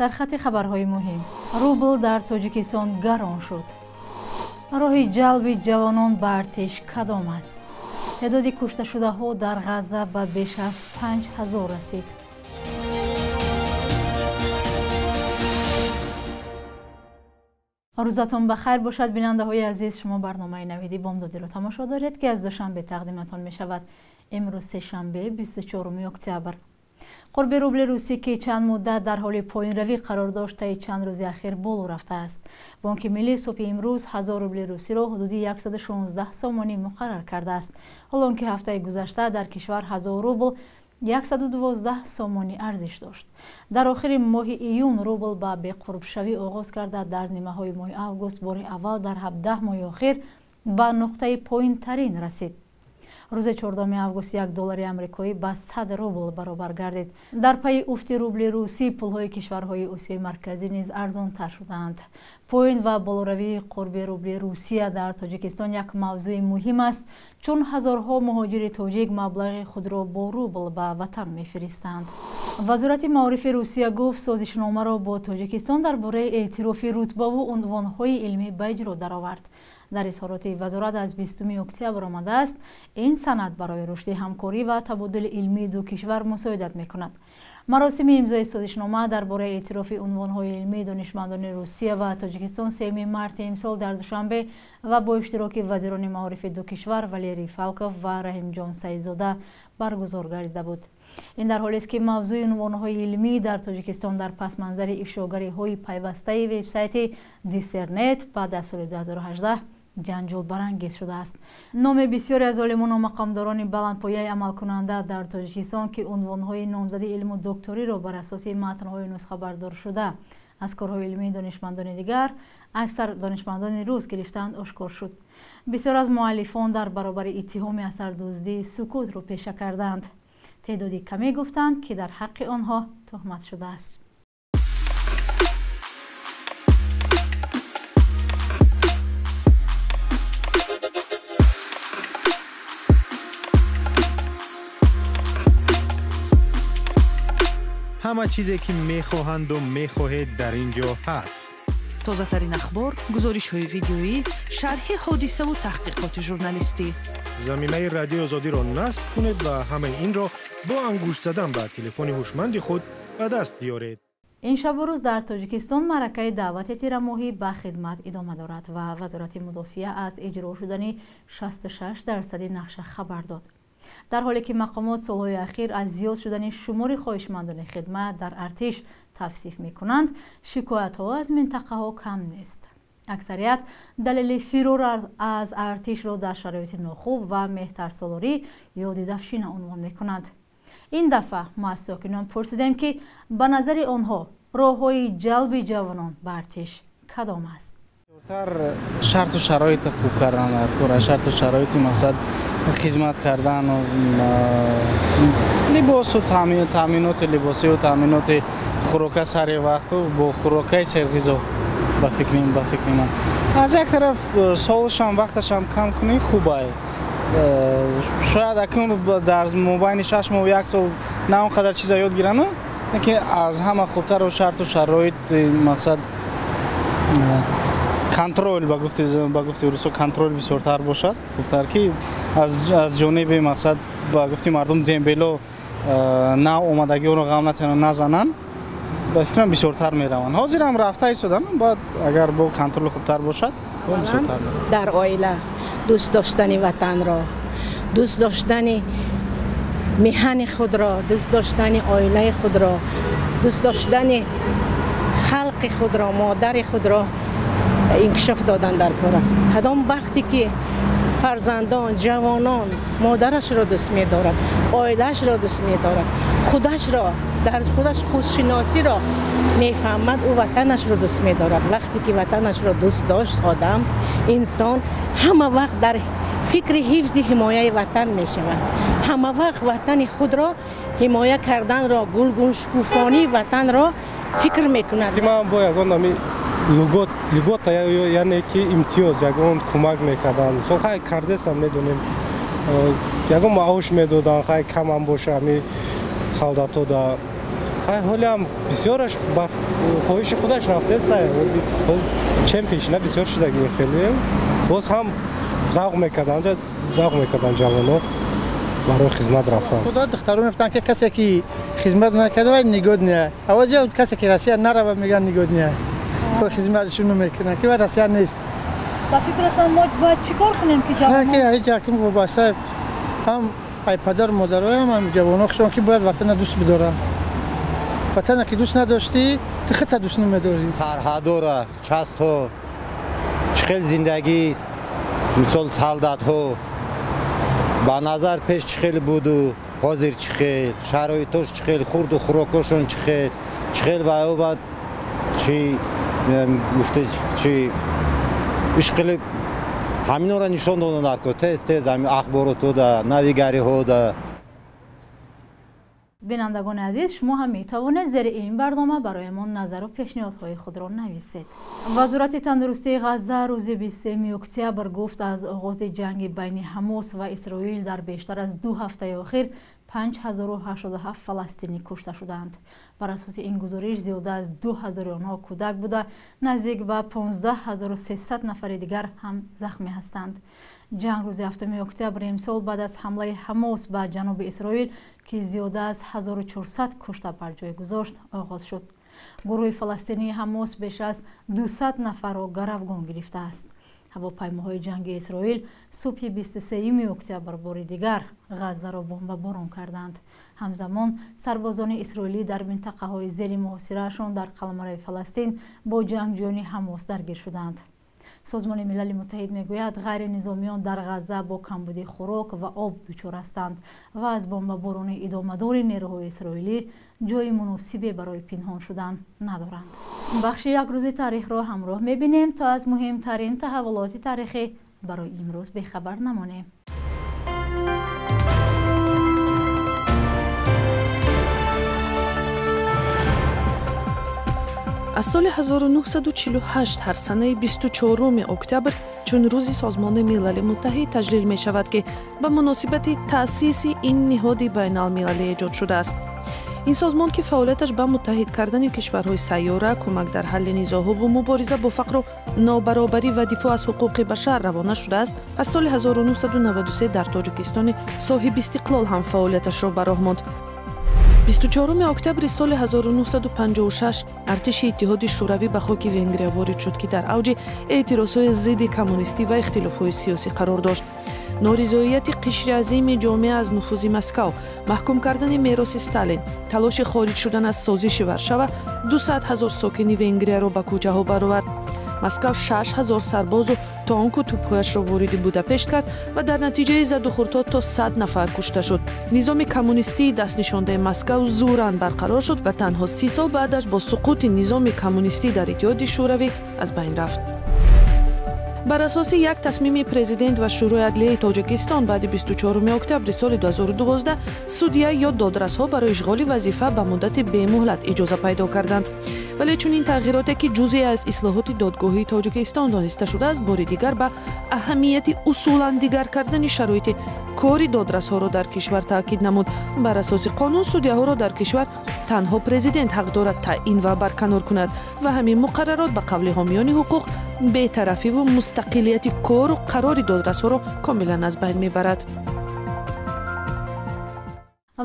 Сархати хабарҳои муҳим. Рубл дар Тоҷикистон гарон шуд. Роҳи ҷалби ҷавонон ба артиш кадом аст? Теъдоди кушташудаҳо дар Ғазза ба беш аз 5000 расид. Рӯзатон ба хайр бошад, бинандаҳои азиз. Шумо барномаи Навиди Бомдодиро тамошо доред, ки аз Душанбе тақдиматон мешавад. Имрӯз сешанбе, 24 октябр. Қурби рубли русӣ, ки чанд муддат дар ҳоли поинравӣ қарор дошт, таи чанд рӯзи ахир боло рафтааст. Бонки миллӣ субҳи имрӯз 1000 рубли русиро ҳудуди 116 сомонӣ муқаррар кардааст, ҳолон ки ҳафтаи гузашта дар кишвар 1000 рубл 112 сомонӣ арзиш дошт. Дар охири моҳи июн рубл ба беқурбшавӣ оғоз карда, дар нимаҳои моҳи август бори аввал дар 17 моҳи охир ба нуқтаи поинтарин расид. Рӯзи 14 август 1 доллари амрикоӣ ба 100 рубл баробар гардид. Дар пайи уфти рубли русӣ пулҳои кишварҳои Осиёи Марказӣ низ арзонтар шудаанд. Поин ва болоравии қурби рубли Русия дар Тоҷикистон як мавзӯи муҳим аст, чун ҳазорҳо муҳоҷири тоҷик маблағи худро бо рубл ба ватан мефиристанд. Вазорати маорифи Русия гуфт, созишномаро бо Тоҷикистон дар бораи эътирофи рутбаву унвонҳои илмӣ ба иҷро даровард. Дар изҳороти вазорат аз 20 октябр омадааст, ин санад барои рушди ҳамкорӣ ва табодули илмии ду кишвар мусоидат мекунад. Маросими имзои созишнома дар бораи эътирофи унвонҳои илмии донишмандони Русия ва Тоҷикистон 3 марти имсол дар Душанбе ва бо иштироки вазирони маорифи ду кишвар Валерий Фалков ва Раҳимҷон Саидзода баргузор гардида буд. Ин дар ҳолест, ки мавзӯи унвонҳои илмӣ дар Тоҷикистон дар пасманзари ифшогариҳои пайвастаи вебсайти Диссернет баъд аз соли 2018 ҷанҷолбарангез шудааст. Номи бисёре аз олимону мақомдорони баландпояи амалкунанда дар Тоҷикистон, ки унвонҳои номзади илму докториро бар асоси матнҳои нусхабардоршуда аз корҳои илмии донишмандони дигар, аксар донишмандони рус гирифтаанд, ошкор шуд. Бисёр аз муаллифон дар баробари иттиҳоми асардуздӣ сукутро пеша кардаанд. Теъдоди каме гуфтанд, ки дар ҳаққи онҳо туҳмат шудааст. Ҳама чизе ки мехоҳанду мехоҳед дар ин ҷо ҳаст. Тозатарин ахбор, гузоришҳои видеоӣ, шарҳи ҳодисаву таҳқиқоти журналистӣ. Заминаи Радиои Озодиро насб кунед ва ҳамаи инро бо ангушт задан ба телефони ҳушманди худ ба даст биёред. Ин шабу рӯз дар Тоҷикистон маъракаи даъвати тирамоҳӣ ба хидмат идома дорад ва Вазорати мудофиа аз иҷро шудани 66% нақша хабар дод. Дар ҳоле ки мақомот солҳои ахир аз зиёд шудани шумори хоҳишмандони хидмат дар артиш тавсиф мекунанд, шикоятҳо аз минтақаҳо кам нест. Аксарият далели фирор аз артишро дар шароити нохуб ва меҳтарсолорӣ ё дидавшина унвон мекунанд. Ин дафъа мо аз сокинон пурсидем, ки ба назари онҳо роҳҳои ҷалби ҷавонон ба артиш кадом аст. Шарту шароити хуб кардан дар кора, шарту шароити мақсад хизмат кардан, либосу таъминоти либосию таъминоти хӯрока сари вақту бо хӯрокаи серғизо. Ба фикри ман, аз як тараф солшам вақташам кам кунӣ хубай. Шояд акнун дар мобайни 6 моҳу як сол на он қадар чиза ёд гирану, лекин аз ҳама хубтару шарту шароит мақсад контрол, ба гуфти русо контрол бисёртар бошад хубтар, ки аз ҷониби мақсад ба гуфти мардум дембело нав омадагиҳоро ғам натиҳанд, назананд, ба фикрам бисёртар мераванд. Ҳозирам рафта истодан, бояд агар бо контроли хубтар бошад, бисёртар мераванд. Дар оила дӯст доштани ватанро, дӯст доштани меҳани худро, дӯст доштани оилаи худро, дӯст доштани халқи худро, модари худро инкишоф додан дар кор аст. Ҳадом вақте ки фарзандон, ҷавонон модарашро дӯст медорад, оилаашро дӯст медорад, худашро дар худаш худшиносиро мефаҳмад, ӯ ватанашро дӯст медорад. Вақте ки ватанашро дӯст дошт, одам, инсон ҳама вақт дар фикри ҳифзи ҳимояи ватан мешавад. Ҳама вақт ватани худро ҳимоя карданро, гулгуншукуфонии ватанро фикр мекунад. Ман бо ягон ами льгота, яъне ки имтиёз, ягон кӯмак мекардам. Мисол, хай кардесам, медонем, ягон маош медоданд, хай камам боша, ами солдатода Хай ҳолиам бисёраш ба хоҳиши худаш рафтеста. Чем пешина бисёр шудаги хеле. Боз ҳам завқ мекарданд, завқ мекарданд ҷавонҳо барои хизмат рафтан. Худо духтарон мефтанд, ки касе ки хизмат накарда вай негодный. Аваз касе ки Россия нарава, мегӯянд негодный. Хизматшон намекунанд, ки вай Россия нест. Ба фикратон, мо бояд чӣ кор кунем, ки ҷавонон ки ҳеҷ ҳаким вобаста ҳам ай падар модароям, ҳам ҷавонҳо хушон, ки бояд ватана дӯст бидоранд. Ватана ки дӯст надоштӣ, ту худта дӯст намедорӣ. Сарҳадора часто чӣ хел зиндагӣ, мисол солдатҳо ба назар пеш чӣ хел буду ҳозир чӣ хел, шароитош чӣ хел, хурду хӯрокошон чӣ хел, чӣ хел ва ба чи гуфте чи ишқили ҳаминора нишон додан дар ко тез тез ҳамин ахборотода, навигариҳода. Бинандагони азиз, шумо ҳам метавонед зери ин барнома бароямон назару пешниҳодҳои худро нависед. Вазорати тандурустии Ғазза рӯзи 23 октябр гуфт, аз оғози ҷанги байни Ҳамос ва Исроил дар бештар аз 2 ҳафтаи охир 5087 фаластинӣ кушта шуданд. Бар асоси ин гузориш, зиёда аз 2000 онҳо кӯдак буда, наздик ба 15300 нафари дигар ҳам захмӣ ҳастанд. Ҷанг рӯзи 7 октябри имсол баъд аз ҳамлаи Ҳамос ба ҷануби Исроил, ки зиёда аз 1400 кушта бар ҷой гузошт, оғоз шуд. Гурӯҳи фаластинии Ҳамос беш аз 200 нафарро гаравгон гирифтааст. Ҳавопаймоҳои ҷанги Исроил субҳи 23 октябр бори дигар Ғаззаро бомбаборон карданд. Ҳамзамон сарбозони исроилӣ дар минтақаҳои зери муҳосираашон дар қаламрави Фаластин бо ҷангҷӯёни Ҳамос даргир шуданд. Созмони Милали Муттаҳид мегӯяд, ғайринизомиён дар Ғазза бо камбуди хӯрок ва об дучор ҳастанд ва аз бомбаборони идомадори нерӯҳои исроилӣ ҷои муносибе барои пинҳон шудан надоранд. Бахши як рӯзи таърихро ҳамроҳ мебинем, то аз муҳимтарин таҳаввулоти таърихӣ барои имрӯз бехабар намонем. Аз соли 1948 ҳар санаи 24 октябр чун рӯзи Созмони Милали Муттаҳид таҷлил мешавад, ки ба муносибати таъсиси ин ниҳоди байналмилалӣ эҷод шудааст. Ин созмон, ки фаъолияташ ба муттаҳид кардани кишварҳои сайёра, кӯмак дар ҳалли низоъҳову мубориза бо фақру нобаробарӣ ва дифоъ аз ҳуқуқи башар равона шудааст, аз соли 1993 дар Тоҷикистони соҳибистиқлол ҳам фаъолияташро ба роҳ монд. 24 октябри соли 1956 артиши Иттиҳоди Шӯравӣ ба хоки Венгрия ворид шуд, ки дар авҷи эътирозҳои зидди коммунистӣ ва ихтилофҳои сиёсӣ қарор дошт. Норизоияти қишри азими ҷомеа аз нуфузи Москав, маҳкум кардани мероси Сталин, талоши хориҷ шудан аз созиши Варшава 200 ҳазор сокини Венгрияро ба кӯчаҳо баровард. Москав 6000 сарбозу тонку тӯпҳояшро вориди Будапешт кард ва дар натиҷаи задухӯрдҳо то 100 нафар кушта шуд. Низоми коммунистии дастнишондаи Москав зӯран барқарор шуд ва танҳо 30 сол баъдаш бо суқути низоми коммунистӣ дар Иттиҳоди Шӯравӣ аз байн рафт. Бар асоси як тасмими президент ва Шӯрои адлияи Тоҷикистон баъди 24 октябри соли 2012 судья ё додрасҳо барои ишғоли вазифа ба муддати бемуҳлат иҷоза пайдо карданд. Вале чунин тағйироте, ки ҷузъе аз ислоҳоти додгоҳии Тоҷикистон дониста шудааст, бори дигар ба аҳамияти усулан дигар кардани шароити кори додрасҳоро дар кишвар таъкид намуд. Бар асоси қонун, судяҳоро дар кишвар танҳо президент ҳақ дорад таъин ва барканор кунад ва ҳамин муқаррарот ба қавли ҳомиёни ҳуқуқ бетарафиву мустақилияти кору қарори додрасҳоро комилан аз байн мебарад.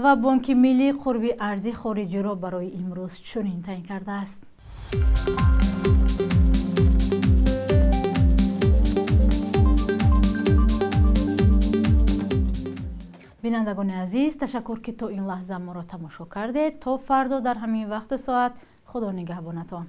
Ва Бонки Миллӣ қурби арзи хориҷиро барои имрӯз чунин таъин кардааст. Бинандагони азиз, ташаккур, ки то ин лаҳза моро тамошо кардед. То фардо дар ҳамин вақту соат, Худо нигаҳбонатон.